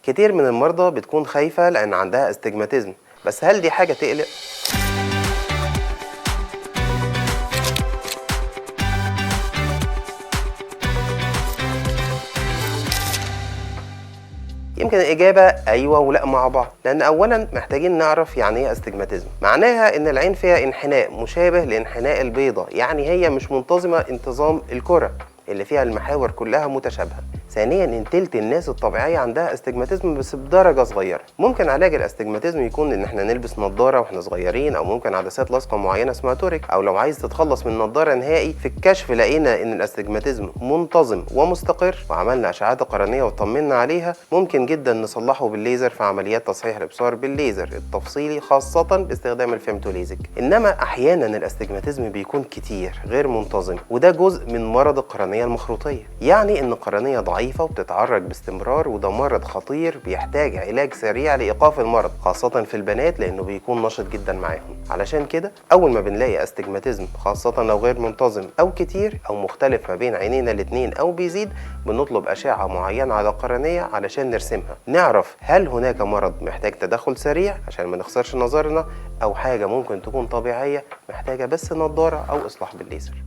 كتير من المرضى بتكون خايفة لأن عندها astigmatism، بس هل دي حاجة تقلق؟ يمكن الإجابة أيوة ولا مع بعض، لأن أولا محتاجين نعرف يعني إيه astigmatism. معناها إن العين فيها انحناء مشابه لانحناء البيضة، يعني هي مش منتظمة انتظام الكرة اللي فيها المحاور كلها متشابهة. ثانيا ان تلت الناس الطبيعية عندها astigmatism بس بدرجة صغيرة. ممكن علاج ال astigmatism يكون ان احنا نلبس نظارة واحنا صغيرين، او ممكن عدسات لاصقة معينة اسمها toric، او لو عايز تتخلص من النظارة نهائي. في الكشف لقينا ان ال astigmatism منتظم ومستقر وعملنا اشعاعات قرنية وطمنا عليها، ممكن جدا نصلحه بالليزر في عمليات تصحيح الابصار بالليزر التفصيلي، خاصة باستخدام الفيمتو ليزك. انما احيانا ال astigmatism بيكون كتير غير منتظم، وده جزء من مرض القرنية المخروطية، يعني ان القرنية ضعيفة وبتتعرج باستمرار، وده مرض خطير بيحتاج علاج سريع لإيقاف المرض، خاصة في البنات لأنه بيكون نشط جدا معاهم. علشان كده أول ما بنلاقي astigmatism، خاصة لو غير منتظم أو كتير أو مختلف ما بين عينينا الاتنين أو بيزيد، بنطلب أشعة معينة على القرنية علشان نرسمها، نعرف هل هناك مرض محتاج تدخل سريع عشان ما نخسرش نظرنا، أو حاجة ممكن تكون طبيعية محتاجة بس نظارة أو إصلاح بالليزر.